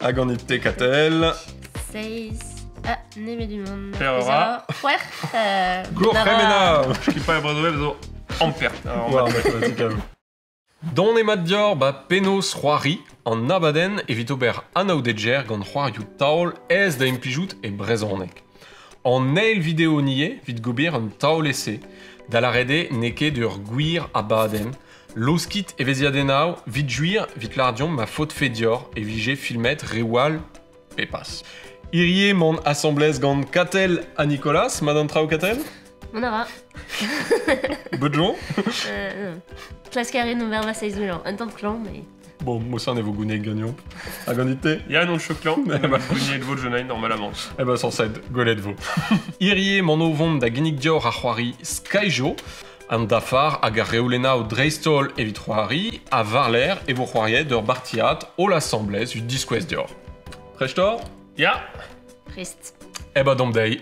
Hag an it te Katell. Seiz. Ah, nemet unan. Peura. C'hwec'h. Gourc'hemenna. Skipailh Bredweb zo ampert. War matematik. Don eo mat deoc'h ba penaos c'hoari an abadenn evit ober anaoudegezh gant c'hoarioù taol aes da implijout e brezhoneg. An eil video nie evit gober un taol-ese, da lâret eo n'eo ket ur gwir abadenn. Laoskit evezhiadennoù evit gwir evit lâret deomp ma faotfe deoc'h e vije filmet reoù all pe pas. Hirie mont asambles gant Katell ha Nicolas, mat an traoù Katell? Mont a ra. Bonjour. Klask a rin ober va seizh mil Un tamm klañv, mais... Bon, mosan e vo gouneet ganeomp. Hag an it-te? Ya, non, choklañ. Gouneet vo Jonain, normalement. Eh ben, sañset, gwelet vo. Hirie m'an o vont da ginnig deoc'h ar c'hoari Skyjo, an dafar hag ar reolennoù dreist-holl evit c'hoari, ha war-lerc'h e vo c'hoariet ur bartiad holl asambles evit diskouez deoc'h. Prest oc'h? Ya. Prest. Eh ben, domp dezhi.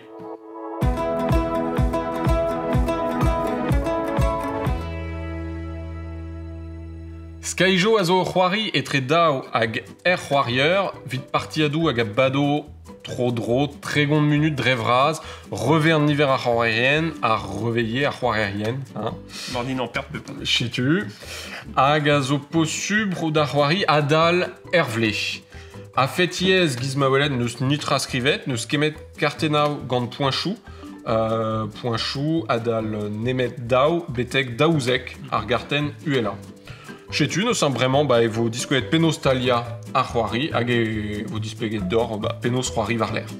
Skyjo a zo ur c'hoari etre daou hag er c'hoarier evit partiadoù hag a bado tro-dro 30 munut dre vras, revez an niver a c'hoarierien ha reveiller ar c'hoarierien. Hein. Mordin en perte pe pas. Setu. Hag a zo posubl da c'hoari adal Hervle. A-fet yezh giz ma welet n'eus nitra skrivet, n'eus kemet kartennaou gant poeñchoù. Poeñchoù adal nemet daou betek 12 ar gartenn uhelañ. Setu neus bremañ ba e vo diskouezet penaos staliañ ar c'hoari hag e vo displeget deoc'h ba penaos c'hoari war-lerc'h.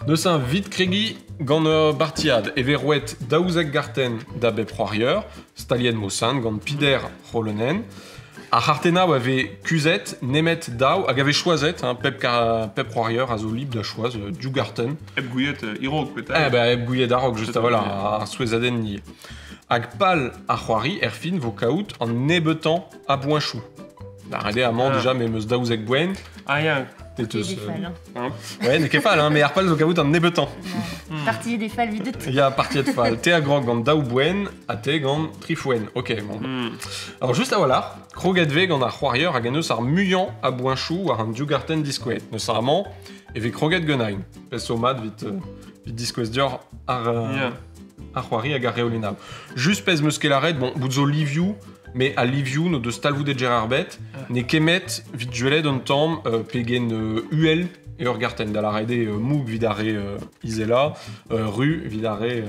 Neus un vit kregiñ gant ur bartiad e vez roet 12 gartenn da bep c'hoarier, staliet Mosan gant Pider C'holonenn. Ar c'hartennaou a vez kuzhet nemet daou hag a vez choazet, hein, pep, pep c'hoarier a zo libr da choaz div gartenn. Hep gouiet a-raok peut-être. Eh ben, hep gouiet a-raok, just a-walc'h, ar souezhadenn ivez. Hag pal ar c'hoari, erfin, vo kaout an nebeutañ a boeñchoù. Da ret eo amañ déjà, me 'm eus 12 boent. Ah ya. Te teus, Des fall, hein. Hein. Ouais, n'eo ket fall, hein, mais ar pal zo kaout an nebeutañ. Parti des fall videt. Ya, partiet fall. Te a grog gant daou boent ha te gant tri foenn. Ok, bon. Alors just a-walc'h, kroget vez gant ar c'hoarier hag en deus ar muiañ a boeñchoù war an div gartenn diskouezet. Neus amañ e vez kroget ganin. Pezh zo mat evit, evit diskouez deoc'h ar, ar c'hoari hag ar reolennoù. Just pezh 'm eus ket lâret, bon, bout zo livioù, mais al livioù n'o deus talvoudet Gérard Bet, n'eo kemet evit gwelet un tamm pegen uhel eo ur gartenn, da lâret eo moug evit ar re izelañ, ru evit ar re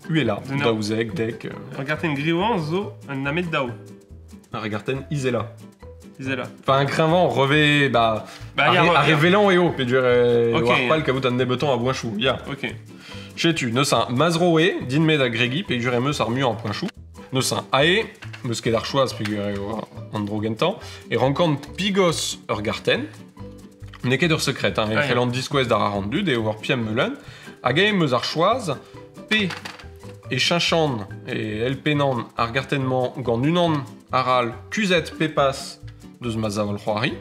uhelañ, 12, dek. Ur gartenn grivañ zo un namet daou. Ar gartenn izelañ. Izelañ. Enfin, un kreñvañ, revez, bah, Bah, ya, ar ya. re velañ eo, peogwir Ok, war ya. pal kaout an nebeutañ a boeñchoù, ya. Ok. Setu, neus un mazroe, din-me da gregiñ, peogwir em eus ar muiañ a poeñchoù. Neus un ae, meus ket ar choaz peogwir eo an dro gentañ, e rankan pigos ur gartenn. N'eo ket ur sekred, hein, e Ah, ya. c'hellan diskouez d'ar ar an dud eo ur piem meulen. Hag em eus ar choaz, pe e cheñchan e elpennan ar gartenn-mañ gant unan aral kuzhet pe pas deus ma zaol c'hoari.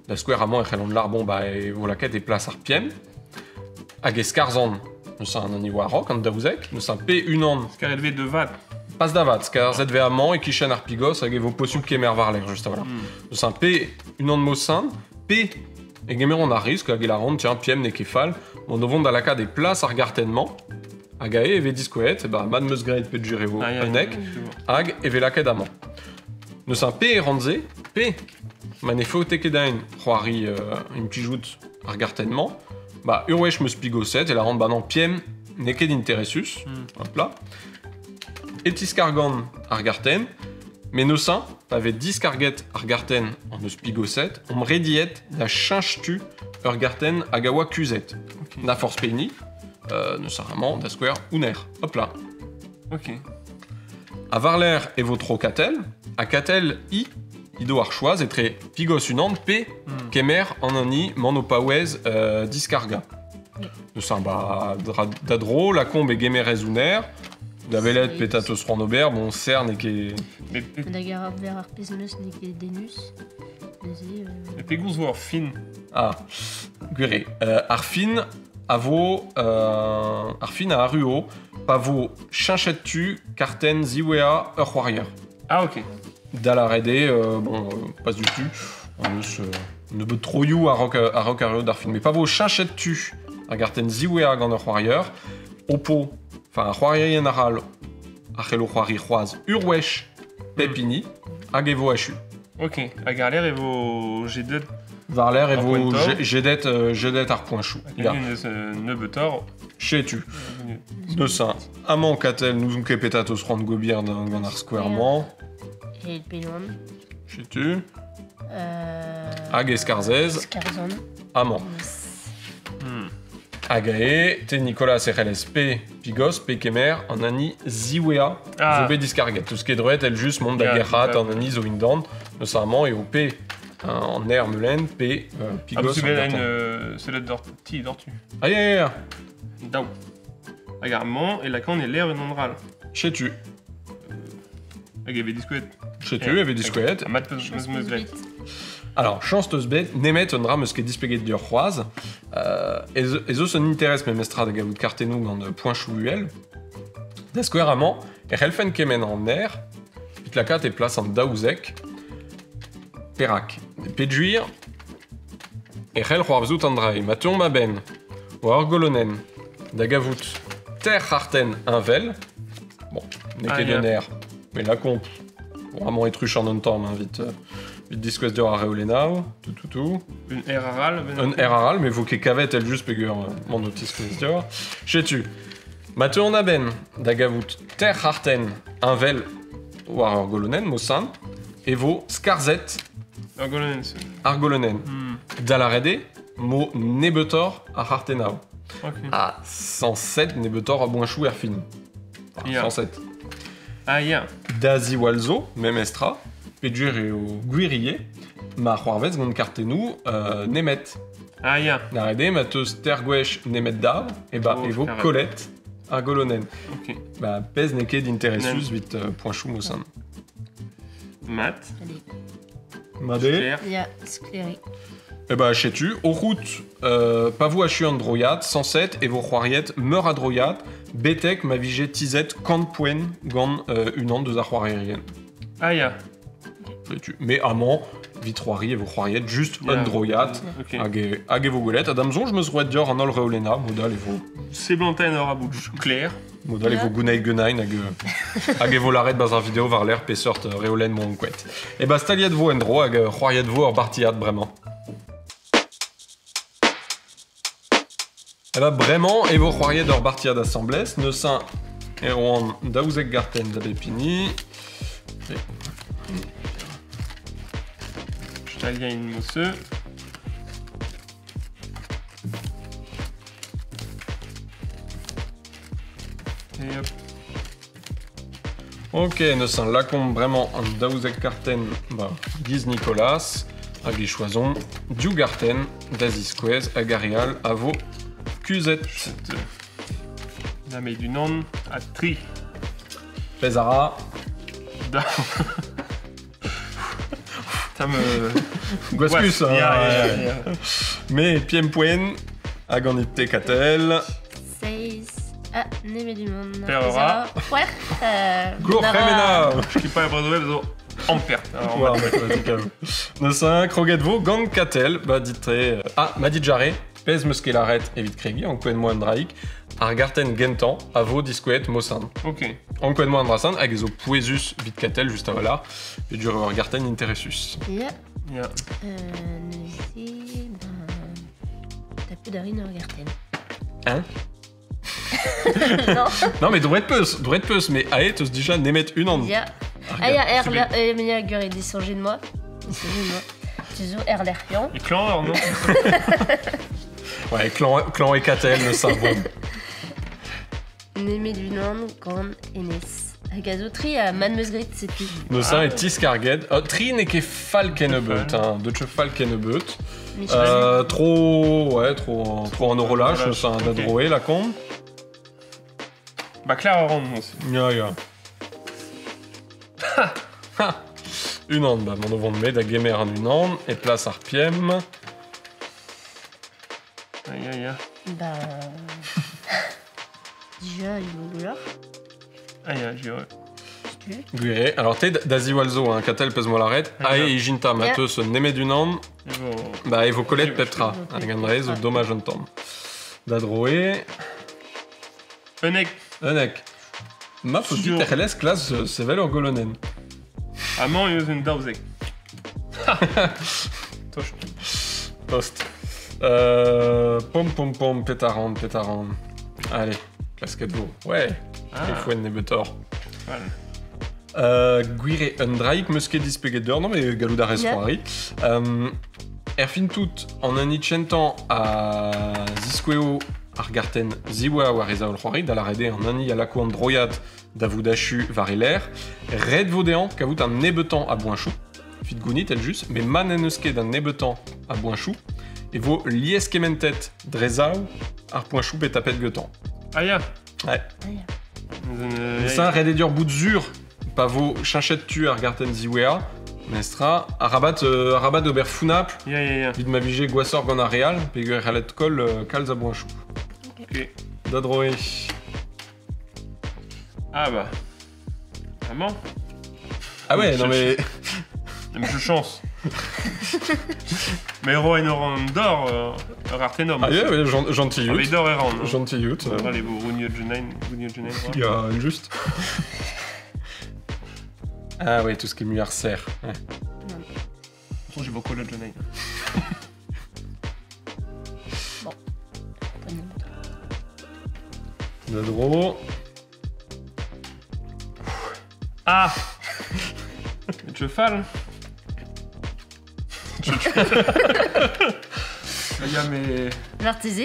Da skouer amañ e c'hellan lâr bon ba e vo lakaet e plas ar piem. Hag e skarzhan, neus un an war-raok, an 12, neus un pe unan Skaret vez de vat. Pas da vat, skarzhet vez amañ e-kichen ar pigos hag e vo posubl kemer war-lerc'h, just a-walc'h. Neus un pe unan mosan, pe e gemeront ar risk hag e lâront, tiens, piem n'eo ket fall, mont o vont da lakaat e plas ar gartenn-mañ, hag ae e vez diskouezet, ba, mat 'm eus graet peogwir e vo Ah, ya, unnek, ya, je vois. hag e vez lakaet amañ. Neus un pe e ran-se, pe ma ne faote ket din c'hoari implijout ar gartenn-mañ, ba, ur wech 'm eus pigoset e lâran, ba non, piem n'eo ket interesus, hop là. E tiskargan ar gartenn, met neuze, pa vez diskarget ar gartenn an eus pigoset, omp rediet da cheñch tu ur gartenn hag a oa kuzhet. Ok. Na forzh pehini, neuze amañ, da skouer, ouner. Hop là. Ok. Ha war-lerc'h e vo tro Katell, ha Katell i he do ar choaz etre pigos unan pe kemer an hini man o paouez diskargañ. Neuze ba, da dro, lakaomp e gemerez ouner, da welet petra teus c'hoant ober, bon, serr n'eo ket... Mais Da gar ver ar pezh meus n'eo ket dedennus. Neuze, mais pegoulz vo ar fin? Ah, gwir eo. Ar fin a vo... ar fin a arruo pa vo cheñchet tu kartenn ziwezhañ ur c'hoarier. Ah, ok. Da lâret eo, bon, pas du tout. On eus nebeut troioù a-raok ar d'ar film. Mais pa vo cheñchet tu ar gartenn ziwezhañ gant ur c'hoarier, ho po, enfin ar c'hoarierien arall a c'hello c'hoari c'hoazh ur wech pep hini, hag e vo achu. Ok, hag ar lec'h e vo jedet War-lerc'h e Ar vo poentoù. jedet ar poenchoù. Ya, Hag eus nebeutoc'h. Chetu. Neuze, amañ Katell, n'ouzon ket petra teus c'hoant gober gant ar skouer-mañ. Et penon. Chetu. Hag eskarzhez, Skarzon. amañ. Hag ae, te Nicolas e c'hellez pe pigos, pe kemer an hani ziwezhañ Ah. zo bet diskarget. Tout ce qui est droit, el just mont da Ya, gerc'hat ya. an hani zo indan, neus amañ eo pe an aer meulen, pe Ah, pigos. vous an avez gartenn. une sellet d'or ti d'ortu. Ah, ya, ya, ya. Daou. Hag ar mañ e lakan e l'air un andral. Chetu. Hag e vez diskouet. Chetu, e vez diskouet. Ha mat peus meus meus graet. Alors, chance teus bet, nemet un dra meus ket displeget dioc'h c'hoazh, ez eus un interes memestra da gavout kartennoù gant poenchoù uhel. Da skouer amañ, e c'hellfen kemen an aer, evit lakaat e plas an daouzek, perak. Peduir, e c'hell c'hoarvezout an dra, ma teuomp a-benn, war ur golonenn, da gavout ter c'hartenn heñvel, bon, n'eo Ah, ket ya. un aer, mais la comp, bon, amañ e truch an un tamm, hein, vit, vit diskouez dioc'h ar reolennaou, tout, tout, tout. Un aer aral. Un aer aral, mais vo ket kavet el just peogwir mont o tiskouez dioc'h. Chetu, ma teuont a-benn da gavout ter c'hartenn heñvel war ur golonenn, mosan, e vo skarzhet Ur golonenn. se. ar golonenn. Da lâret eo, mo nebeutoc'h ar c'hartennaou. Ok. Ah, 107 nebeutoc'h a boenchoù er fin. Enfin, Ya. 107. Ah, ya. Da ziwall zo, memestra, peogwir eo gwirier, ma c'hoarvez gant kartennoù nemet. Ah, ya. Lâret eo, ma teus ter gwech nemet dav, e ba Oh, e vo karet. kollet ar golonenn. Ok. Ba, pezh n'eo ket interesus Nann. evit poenchoù mosan. Mat. Allez. Mat eo. Clair. Ya, skleri. E ba, chetu, o rout, pa vo achu an droiad, 107, e vo c'hoariet meur a droiad, betek ma vije tizet kant poent gant unan deus ar c'hoarierien. Ah, ya. Chetu. Mais amañ, vit c'hoari e vo c'hoariet just Ya. un droiad, Ok. hag e vo gwelet. Ha da'm soñj, meus roet dioc'h an holl reolenna, modal e vo, Seblantañ en ur abouch. Clair. modal e vo Ya. gounaet genain hag, hag e vo lâret barzh ar video war l'air peseurt reolenn m'on kouet. E ba staliet vo en-dro hag c'hoariet vo ur bartiad bremañ. E ba bremañ e vo c'hoariet ur bartiad asambles, neus un Erwan daouzek gartenn da bep hini. Stalien une mosseux. Et hop. Ok, neus un lakomp bremañ an daouzek kartenn ba giz Nicolas, hag e choazomp div gartenn da ziskouez hag ar re all a vo kuzhet. Cette, La met du nan à tri. Pezh a ra, Da. Ça me. gwaskus, Ouais, hein, ya, ya, ouais. ya. Me piem poen hag an ipte katel. Seiz. Ah, nemet du monde. Perra. Ouais. Gourc'hemenna. Je kip pas la web zo ampert. Alors, War, matematik Neus un kroget vo gant katel, ba dit tre... Ah, ma dit jarre, pezh meus ket lâret evit kregiñ, an kouen moan draik, ar gartenn gentañ a vo diskouet mosan. Ok. An kouen moan drasan hag e zo pouezus vit katel just a-walc'h, peogwir ur gartenn interesus. Ya. Ya. Neuze, ben... T'as plus d'arine ur gartenn. Hein? Non. Non mais droit peus, mais aet eus dija nemet unan. Ya. Ar Ah, ya, gartenn. er la... mais ya, gur e disoñjet de moi. Disoñjet de moi. Tu zo er lec'hian. Et clan, non? Ouais, clan e katel, neus un bon. Nemet du nan gant enez. Hag a zo tri a man meus grit, setu. Neus un e tiskarget. Tri n'eo ket fall kennebeut, hein, deut fall kennebeut. Michel. Trop, ouais, trop en horolage, Horolage, c'est un ok. dadroé, la con. Bah, Claire Oran, moi aussi. Ya, ya. Ha. Unan, ba, mon ovon de da gemer an unan, e plas ar piem. Aïe, aïe, aïe. Ben... Déjà, il vaut dollars. Aïe, aïe, j'ai. Si tu Gwir eo. Alors te da ziwall zo, hein, Katell pezh moa lâret, Ah, ae ya. ijinta ma Ya. teus nemet unan, E vo... ba e vo kollet pep tra. E vo Hag kollet an pep dra zo tra. domaj un tamm. Da dro eo, 11. 11. Ma faot dit Sur. e c'hellez klas sevel ur golonenn. Amañ eus un 12. Tost. Tost. Pom pom pom, petaran, petaran. Allez, klasket vo. Ouais, Ah, e foen nebeutoc'h. voilà. Gwir eo un draig meus ket dispeget deur, non mais gallout a rez Ya. c'hoari. Er fin tout, an un itchentan a ziskoueo ar garten ziwa war ez aol c'hoari, da la rede an ani a lako an droiad da voudachu war e l'air. Red vo dean kavout an nebetan a boenchou. Fit gounit el jus, mais man en eus ket an nebetan a boenchou, e vo lies kementet drezaou ar poenchou bet tapet getan. Ah ya. Ouais. Ah, ya. Eus un, Ça, red eo ur bout zur, pa vo chinchet tu ar garten ziwea, mestra, arabat, arabat ober founapl, Ya, ya, ya. vid ma vije gwasor gant ar real, peogwir c'hallet koll kalz a boenchou. Ok. Da droe. Ah bah. Amañ. Ah ouais, non mais... Mais je chance. Mais ro en oran d'or, ur artenom. Ah yeah, ouais, gentil Ah, mais yout. d'or e ran. hein. Gentil yout. Allez, vo Rounio Junain, Rounio Junain. Il y a juste. Ah ouais, tout ce qui est muar serre. Ouais. J'ai beaucoup le Junain. Pas de Da dro. Ah. Je fall. Ya, mais... L'artésé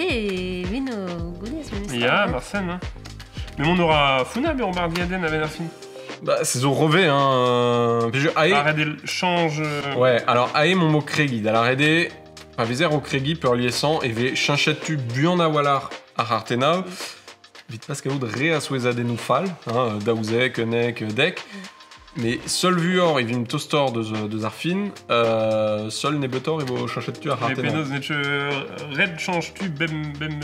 et vino gounez, mais Ya, Marsen, hein. Mais on aura Funa, mais on barre Diaden avec fin. Bah, c'est zo revêt, hein. Puis je... Ae... Arrête, change. Ouais, alors ae mon mot kregi, da la rede, pa vezer o kregi peur liesan e ve chinchet tu buan a walar ar artenav, vit pas kaout re a souezadennoù fall, hein, daouzek, nek, dek, mais seul vuor e vim tostor deus ar fin, seul nebetor e vo chinchet tu ar Mais artenav. Penaos, net red change tu bem bem.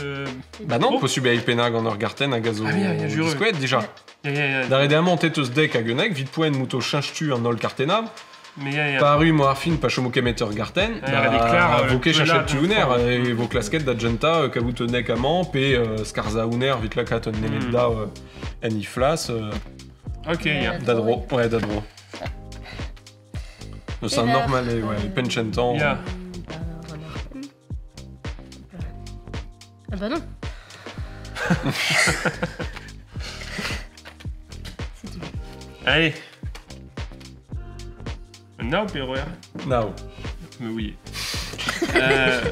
Bah non, Oh. posub e penag an ur garten hag a zo Ah oui, ah, jure. diskouet déjà. Ya ya ya. Da rede amañ teus dek hag unnek, vit poen mouto chinch tu an holl kartenav, Mais ya ya. Paru mo ar fin pa chomo kemet ur garten, Ah, rede klar, vo ket là, chachet tu uner, fort. e vo klasket da genta kavout nek amañ, pe skarza uner vit lakat un nemet da en iflas, Ok ya. da dro, ouais, da dro. C'est un Et là, normal, ouais, penchentan. Ya. Ah bah non. C'est du. Allez. Nao pe roer. Nao. Mais oui.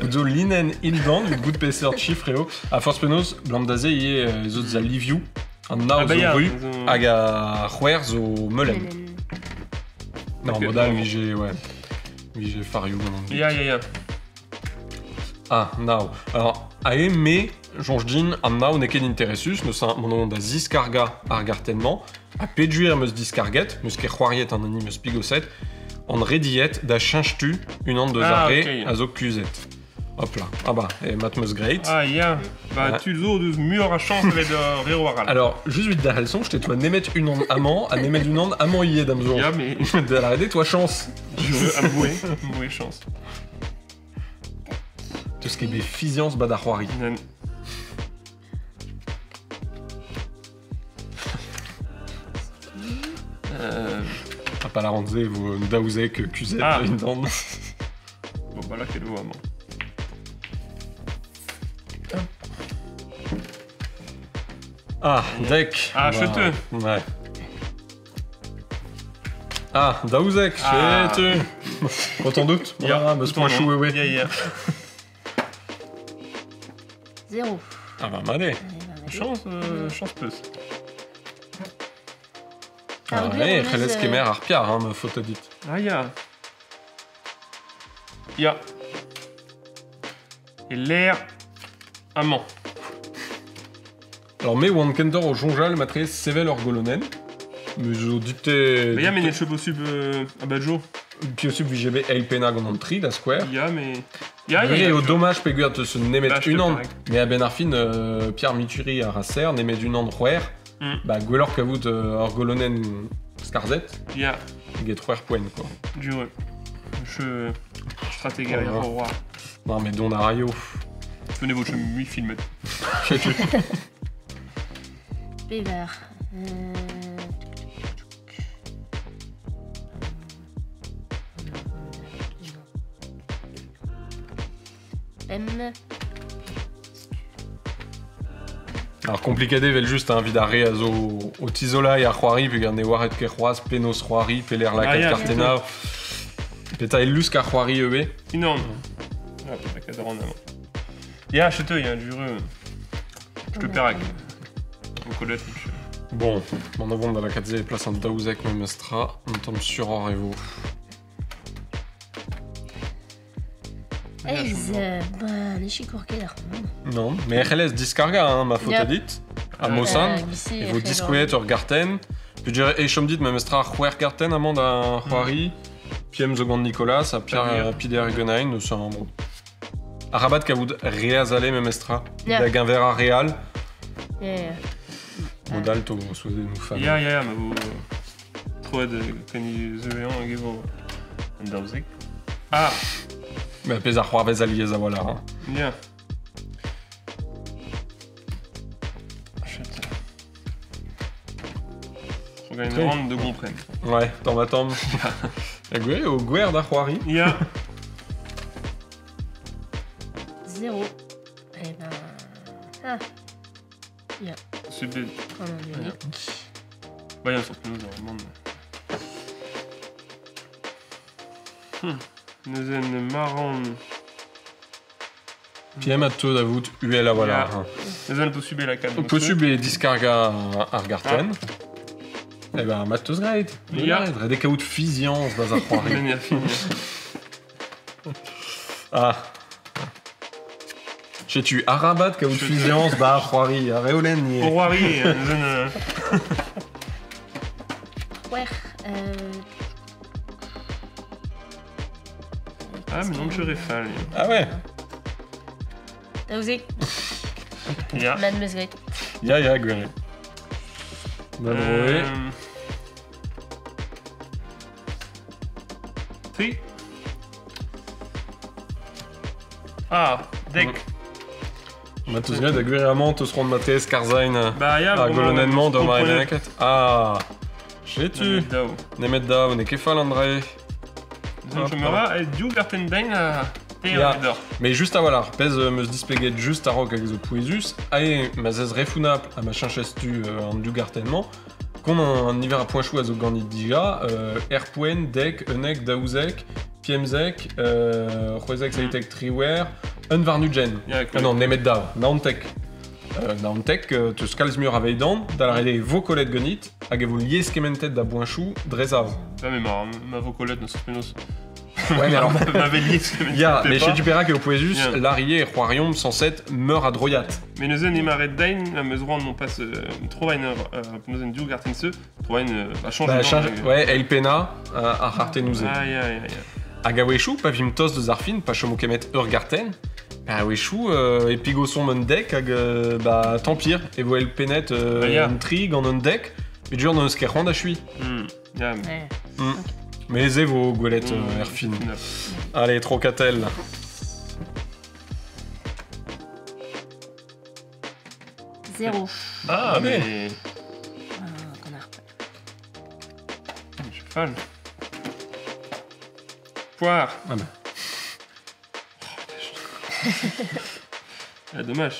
Zo linen indan, vit gout peseurt chiffre eo, a force penaos, blam da ze ivez ez eus a livioù, an nao Ah bah zo ya. ru, zo- hag a c'hwer zo meulen. Non, Ok, modal bon. vije, ouais. Vije farioù gant an dud. Ya ya ya. Ah, nao. Alors, ae me, jonj din, an nao n'eo ket interesus, neus un mon da ziskarga ar gartenn-mañ, ha peduer meus diskarget, meus ket c'hoariet an hini meus pigoset, an rediet da cheñch tu unan deus Ah, ar re ok. a zo kuzhet. Hop là. Ah bah, e mat meus great. Ah ya. Bah Ouais. tu zo deus mur a chance avec rero aral. Alors, juste vite da helson, je toi nemet unan amañ, ha nemet unan amañ ivez da'm soñj. Ya mais Da la rede, toi chance. je avouer, avouer chance. Tout ce qui est bet fiziañs ba da c'hoari. Nan. Ah, pa la randze, vo daouzek kuzhet Ah. indan. Bon bah là quel voix moi. Ah, dek. Ah, Bah, cheteux. Ouais. Ah, daouzek, Ah. cheteux. Quand on doute, Ya, ah, meus poa chou, ouais. Ya ya. Zéro. Ah bah, mané. Allez, va, vas-y. Chance chance peus. Ah, Ah, oui, ouais, on c'hellez eus, kemer ar piar, hein, me faot a dit. Ah ya. Ya. Et l'air amant. Alors, me oan kentor o jonjal matre sevel ur golonen. Me zo dite... Mais ya mais net possible ah bah jo. Puis aussi, vije bet eil penag an an tri, da square. Ya mais ya ya. Gwir ya, eo je- domaj peogwir teus nemet Bah, je te unan, parie. mais a-benn ar fin, Pierre Mituri a raser, nemet unan c'hwer, bah gwelloc'h kavout ur golonen skarzhet, Ya, eget c'hwec'h poent, quoi. du Je stratégie Oh, au roi. Non, mais don a raio. Tenez votre mui filmet. Chetu. Pevar. M. Alors, compliqué vel just, hein, vid ar re a zo o tizola e ar c'hoari, peogwir ne oaret ket c'hoazh penaos c'hoari, pelec'h Ah, lakaat ya, kartenna. Peta e lusk ar c'hoari eo. Énorme. Ah, la cadran avant. Ya, chetu, ya, jure. Je te perds Au colette, Bon, m'en avons da lakaat se e plas an daouzek memestra, un tamm suroc'h e vo. Eiz, ba, ne sikour ket ar c'hoant. Non, mais c'hellez diskarga, hein, ma faute Ya. a dit, a Mosan. E vo diskouet ur garten. Peogwir e chom dit memestra c'hwec'h garten amañ da c'hoari. Piem zo gant Nicolas, ha Pierre Ah, Pider Genain, eus un bon. Arabat kavout reazale memestra. Ya. Da genver ar real. Yeah. Modal to souze nou fan. Ya, ya, ya, ma vo troet kani zeuean hag e vo an daouzek. Ah, Ba pezh ar c'hoarvez alies a-walc'h. Hein. ya. Chut. Rogain Très. ran de gompren. Ouais, tamm ha tamm. Ha gwe, o gwer da c'hoari. Ya, Zéro. Eh ben... Ah, c'est bet. on en Ya. unique. Ba, ya, sorte nous normalement. Neuzen maran. Piem a teu da vout uel a-walc'h. Ya. Neuzen posubé la cam. Posubl eo diskarga ar garten. Eh ben, mat teus graet. Ya. Ret eo kaout fiziañs da ar c'hoari. Ben ya fin. Ah. Chetu arabat kaout fiziañs ba ar c'hoari, ar reolenn ni. Roari, neuzen... C'hwec'h. Ah, mais non, je refal. Ah ouais. Daouzek. Ya. Mad meus graet. Ya, ya, gwir eo. Da droe. Tri. Ah, dek. Ma teus graet da gwir amañ teus c'hoant matez karzain Ba, ya, ar golonenn-mañ da ma enaket. Ah. Chetu. Daou. Nemet daou, ne ket fall an dre. Neuzen chomera, e diou garten den a teir Ya. dor. Mais juste a-walc'h, pezh meus displeget just a-raok hag zo pouezus, ae ma zez refounapl ha ma cheñchestu an diou gartenn-mañ, kont an niver a poenchoù a zo ganit dija, er poent, dek, unnek, daouzek, piemzek, c'hwezek, seitek, triwer, un varnugen. Ya, Ah non, nemet daou, naontek. Naontek, teus kalz mur aveidan, da la rede vo kolet ganit, hag e vo lies kementet da boenchoù drezav. Ba, mais ma, ma vo kolet neus penaos. Ouais, mais alors... Ma veliez Ya, mais chez Tuperak et au Poesus, Ya. Larie et C'hoariomp 107 meurt à Droyat. Mais neuzen ema ret dain, ma meus roan non pas trovain neuzen diou garten se, trovain ba change. Bah, change, ouais, El Pena, ar c'hartenouze. Ah, ya, ya, ya. Hag a-wechoù, pa vim tost deus ar fin, pa chomo kemet ur garten, bah, a-wechoù, e pigoson un dek hag, bah, tant pire, e vo El Penet Bah, ya. un tri gant un dek, met dur n'eus ket c'hoant da chui. Ya, Ouais. Mais ez vo gwelet er fin. Allez, trocatel. Zéro. Ah, Ah, mais- mais... Ah, connard. Je fall. Poire. Ah bah. Ah, dommage.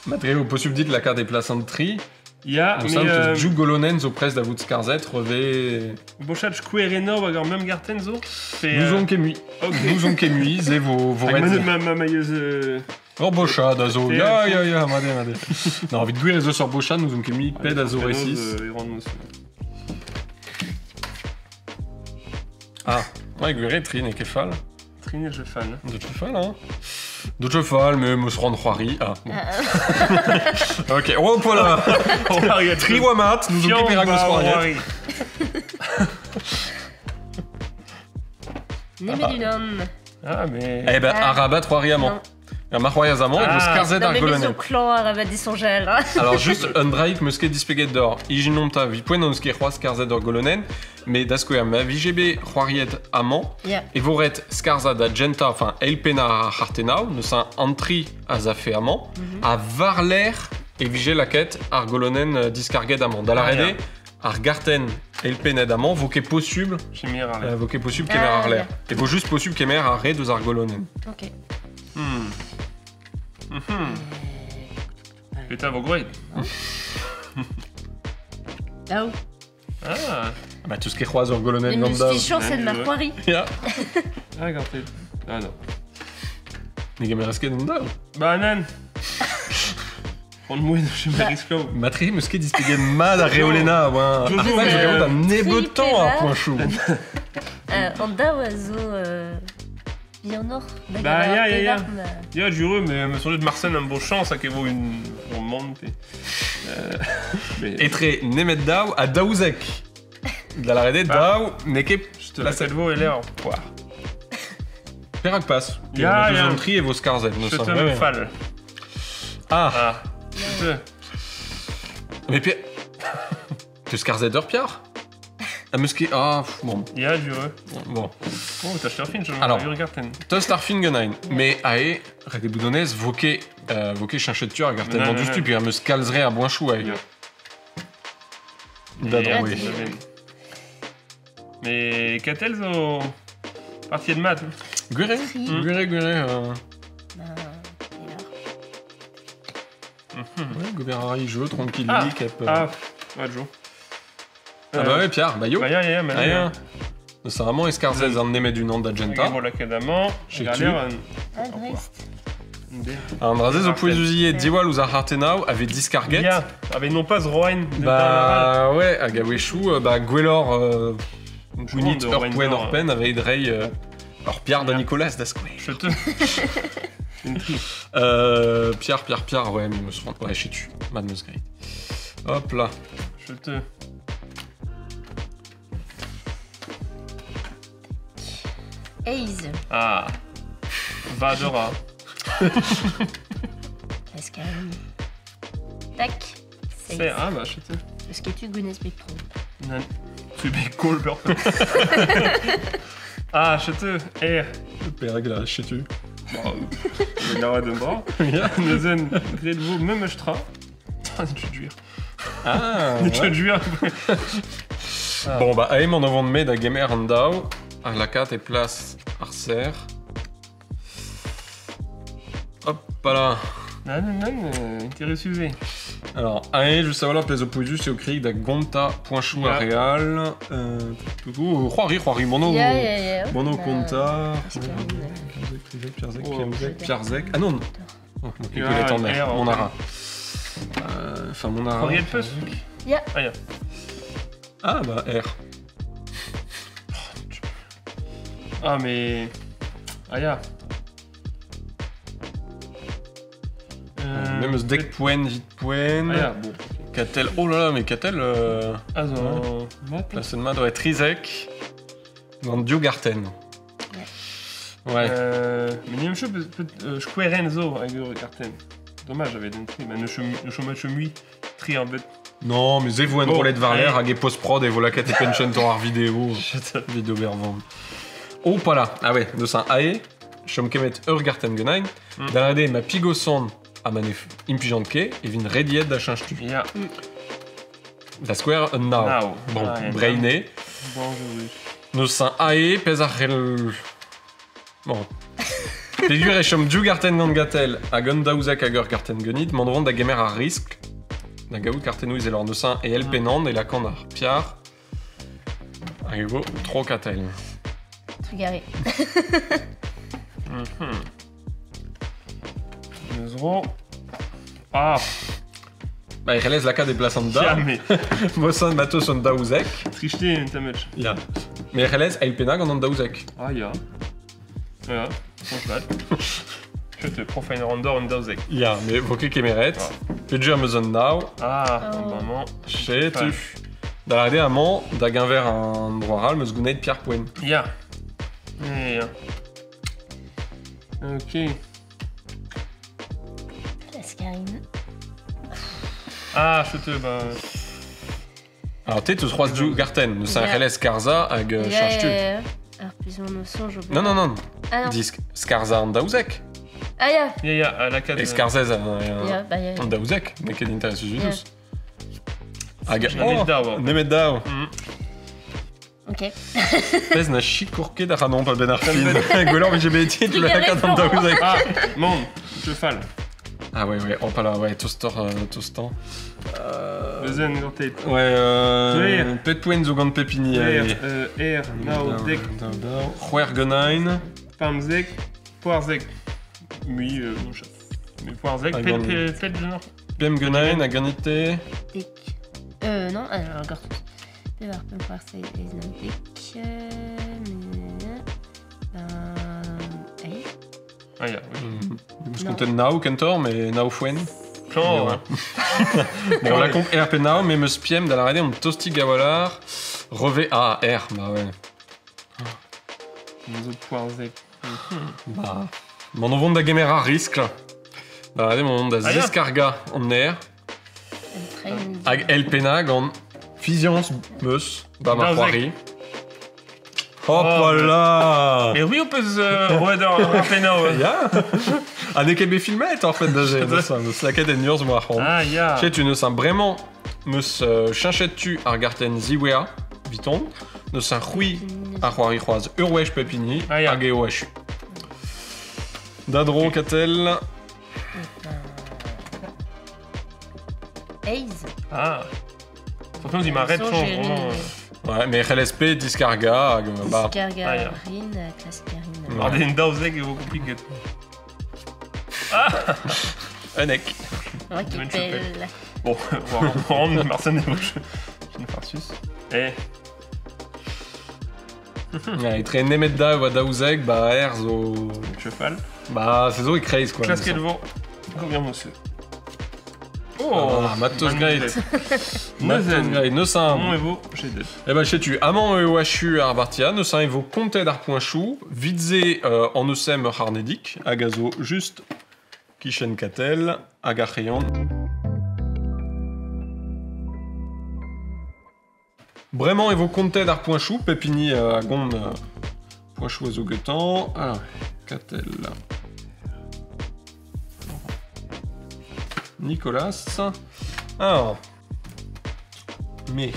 Madre eo posubl dit lakaat e plas an tri, Ya, Mo mais... sam teus diou golonen zo prest da vout skarzhet, reve... Bochat skouer enor hag ar mem garten zo. Pe, Nous on ket mui. Ok. Nous on ket mui, ze vo, vo Hag ret... ma, ma, ma, maieus... Ur bochad a zo, Te- ya, ya, ya, made, made. Non, evit gwir ez eus ur bochad, nous on ket mui ped a zo resis. Ah, ouais, gwir eo tri, n'eo ket fall. Trine je fan. Deut ket fall, hein. Deut ket fall, mais meus c'hoant c'hoari. Ah, bon. Ok, oh, voilà. Tri oa mat, nous on ket perak meus c'hoariet. Nemet unan. Ah, mais... Eh ben, Ah. arabat c'hoari amañ. Non. Ya, ma c'hoariaz amañ, e vo Ah. skarzhet Non, ar mais me zo golonenn. klañv arabat disoñjal. Hein. Alors juste un draik meus ket dispeget d'or. Ijinomp ta vi poent on eus ket c'hoazh skarzhet ur golonenn, mais da skouer ma vije bet c'hoariet amañ, Ya. e vo ret skarzhat da genta, enfin eilpennañ ar c'hartennaou, neus un antri a zafe amañ, ha war-lerc'h e vije lakaet ar golonenn diskarget amañ. Da Ah, lâret ya. eo, ar gartenn eilpennet amañ vo ket posubl, Chemer ar lec'h. vo ket posubl kemer Ah, ar lec'h. E vo juste posubl kemer ar re deus ar golonenn. Ok. Petra vo gwraet? Daou. Ah, Bah tout ce qui est c'hoazh ur Mais golonenn me gant daou. suis chancet de ma Ouais. c'hoari. Ya. ah, gartet. Ah non. Ne gemeraz ket an daou. Ba, nan. Prendre mouet de Bah. chemer isklav. Matri meus ket dispeget mat ar reolena, oa. Jojo, Ar pal zo kaout an nebeut temps ar Tri point chou. An daou a zo bihanoc'h da Bah, gaver ya, ar ya, ya. pevar, ma- Ya, jure, mais me songe de Marseille un bon chance à vo une on monte. Mais Etre nemet daou ha daouzek. Da lâret eo Ah. daou, n'eo ket je te la la vo et l'air. Poire. perak pas. Ya, ya. An tri e vo skarzhet. Je te me fall. Ah, Ah. Je te. mais Pierre... Te skarzhet ur Pierre? Ah, meus ket... Ah, pff, bon, Ya, jure. bon. Oh, t'as acheté un film, je Alors. regarde. Tost ar fin genain. Mais ae, ret e boudonez, vo ket, vo ket cheñchet tu ar gartenn Non, non, non, du non. stu, pe meus kalzre ar boenchou ae. Ya. Da Ya, droe. Mais Katel zo parti de mat. Gwere, Tri. gwere, gwere. Bah, et alors Ouais, gober a rai jeu, tranquillik, Ah. hep, Ah, ouais, Jo. Ah bah ouais, Pierre, bah yo. Bah ya, ya, ya, Ah ya. Neus ar amañ eskarzhez an nemet unan da genta. Voilà, kadamant. Chez tu. Ah, Brest. An dra-se zo pouezuziet diwall ouzh ar c'hartennaou avait diskarget. Ya, avec non pas Roen. Bah ouais, hag a-wechoù, bah gwelloc'h gounit de ur Roen poent d'or, ur penn aveit rei ur Pierre da Ya. Nicolas da skouer. Je te. Une tri. Pierre, Pierre, Pierre, ouais, mais meus ouais, chez tu, mad meus greit. Hop là. Je te. Eiz. Ah. Vadora. Pascal. Tac. C'est ah bah je te. Eus ket tu gounez bet tro. Nan. Tu es cool Ah, je te. R. Perag là, chez tu. Bon, la de bras. Neuzen, gret vo memes tra. Ah, tu duir. Ah, Tu ouais. duir. Bon bah aem an avant de me da gemer an daou, ar lakat e plas ar ser. Hop là. Nan, nan, nan, interesuze. Alors, ae, juste savoir pez o pouezus eo krik da gonta poenchou a Ya. real. Tout, tout, c'hoari, c'hoari, mono. Ya, ya, ya. Mono Bah, konta. Pascal. Pierre Pierre Oh. Pierre Pierre Ah non. Oh, mon Ya, calculette en mer, R, mon ok. ara. Enfin, mon ara. Henriette Peus. Ya. Ah, ya. Ah bah R. Ah, mais. Ah, ya. Même dek poen, vite poen. Ah, ya, bon. Katel. Oh là là, mais Katel. Ah, zo. Mat. La Senma doit être Trizek dans Diogarten. Ouais. Mais niam cheu skoueren zo hag ur karten. Dommage, j'avais d'un tri, mais ne chom chemui tri en bet. Non, mais zevo un Bon, rolet varler allez. hag e post-prod e vo lakat e penchen torr ar vidéo. Vidéo bervan. Oh, pas là. Ah ouais, deus un ae, chom kemet ur garten genain, da lâret eo ma pigosan ha ma ne implijant ket, e vin rediet da cheñch tu. Ya. Da skouer un nao. Nao. Bon, Ah, ya, breiné. Bonjour. Neus un ae, pez ar c'hell... Bon. Pegur e chom div garten gant gatel hag un daouzek hag ur garten genit, mont vont da gemer ar risk da gaout kartennoù izel ur neus un e el penand e lakan ar piar. Hag e vo tro katel. Trugaré. Neus ro. Ah, Ba e c'hellez lakaat e plas an da. ya, mais. Mosan matos an daouzek. Trichte un tamech. Ya. Mais e c'hellez eil penag an an daouzek. Ah, ya. Ya, franchement. Je te prends Final Randor un daouzek. Ya, mais vo ket kemeret. Ah. Pedur am eus an nao. Ah, Oh. maman. Chetu. Da lâret eo amañ, da geñver an droit ral, meus gouneit Pierre Poen. Ya. Ya. Ok. Erin. Ah, je te bah. Alors, te teus c'hoazh div gartenn, neus un Ya. c'hellez skarzhañ hag cheñch tu. Ya, ya, ya. Ar pezh on o soñj o Non, non, non, Ah non. disk skarzhañ an daouzek. Ah ya. Ya, ya, à la 4. E skarzhez Ya, bah ya. an daouzek, n'eo ket interesus Ya. dous. Hag Nemet daou. Nemet daou. Ok. Pezh na sikour ket ar anon pa ben ar fin. Gwelloc'h vije bet tu Trugarez, lakaat an Florent. daouzek. Ah, mon, je fall. Ah ouais, ouais, oh, pas là, ouais, toaster, toastant. Bezen gortet. Ouais, Twer. pet poent zo gant pepini. R, R, nao, dek, C'hwer genain. pamzek, poarzek. Oui, bon, chat. Mais poarzek, Ah, pet, gant- pet, pet, genre. Pem genain a ganite. Dek. Non, alors gortoz. Pevar pemp c'hwec'h seizh eizh nav dek. Ben. Eizh. Ah, ya, oui. Eus Non. kontet nao kentor, mais nao foen. Plan, Ouais. Bon, la comp RP nao, mais meus piem da la on tosti gavalar. Reve A, R, bah ouais. Nous autres poarzek. Bah. Mon on vont da gemer ar riskl. Da la mon da Ah, ya. ziskarga an air. Un train. Hag el pena gant fizians meus, ba ma Daouzek. c'hoari. Hop Oh, là. Et oui, on peut se roet ar penao. Ya. Ha n'eo ket bet filmet en fait da je. Neus lakaet en urzh moar c'hoant. Ah, ya. Chet neus un bremañ meus cheñchet tu ar gartenn ziwea, viton, neus un c'hwi ar c'hoari c'hoaz ur wech pepini, Ah, ya. hag eo achu. Da dro, Katel. Eizh. Ah. Franchement, il m'arrête, Soñj change, e rin vraiment. Ouais, mais LSP, discarga, hag, bah. Diskarga, Ah, ya. rin, klask a rin. Ouais. Ar den daouzek e vo compliqué. Unek. Ok, Bonne pell. Bon, on va reprendre Marcel je je ne farsus. Eh, Ouais, etre nemet da oa daouzek, ba er zo... cheval. Ba, c'est zo e kreiz, quoi. Classe quel vent. Combien, monsieur Oh, Ah, matos magnifique. greit. Matos Neuzen. greit, neus un... Mon evo, j'ai deux. Eh ben, sais-tu, amant eo achu ar bartia, neus un evo kontet ar point chou, vidze an eusem ur harnedik, hag a zo just kichen katel, hag ar c'hreion. Bremañ evo kontet ar point chou, pepini a gont point chou a zo getan. Ah, katel. Nicolas. Alors. Mais.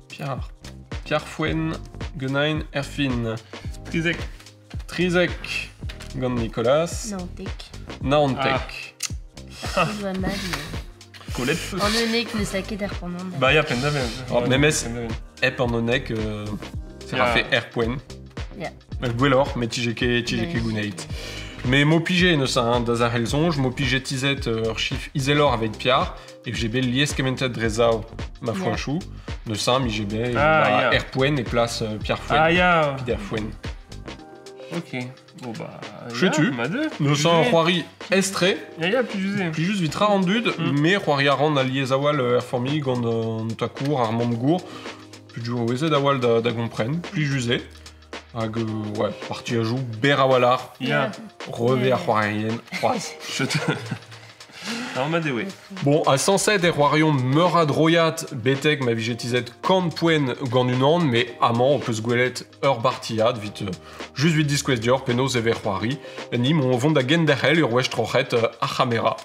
Pierre. Pierre Fouenne, Genain, Erfin. Trizek. Trizek, Gant Nicolas. Non, dek. Naontek. Ah. Oa mat, mais- Colette. En unek neus lakaet ar pennad. Bah, ya, pen daven. Oh, memes. Ep en onek, c'est Ya. rafé R poen. Ya. Gwelloc'h, met tije ket Ouais. gouneit. Mais mo pije neus un dazar helzonj, mo pije tizet ur chif izelor avec Pierre, et j'ai bet lies kementet drezao ma Ya. foenchou, neus un mi j'ai bet Ah, bah, ya. R poen et place Pierre Fouen. Ah, ya. Pierre Fouen. Ok. Bon, bah. Chetu. Ma deux. Neus un c'hoari estre, Ya, ya, plus usé. Puis juste vitra an dud, me c'hoari a ran a liez awal er formi gant an takour, ar mamm-gour, puis du oezet awal da gompren, puis jusé. Hag, ouais, parti a jou, ber awalar, Ya. reve ar c'hoarien, c'hoaz. Je te. Alors, ma deux, ouais. Bon, a 107 e c'hoarion meur a droiat betek ma vijetizet kant poen gant unan, mais amañ on peus gwelet ur bartiad, vit, just vit diskouez dior, penaos e ver c'hoari, ni mon vont da genderc'hel ur wech troc'het ar c'hamera.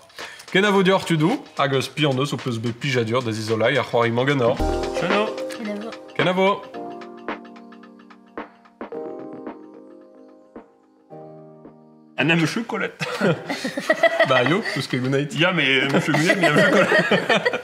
Ken a vo dior tudou, hag eus pi an eus o peus bet plijadur da zizolai ar c'hoari mangenor. Cheno. Kenavo. Ken a vo! Un âme Colette. Bah yo, peus ket gouneit. Ya, mais monsieur Gounet, mais un Colette.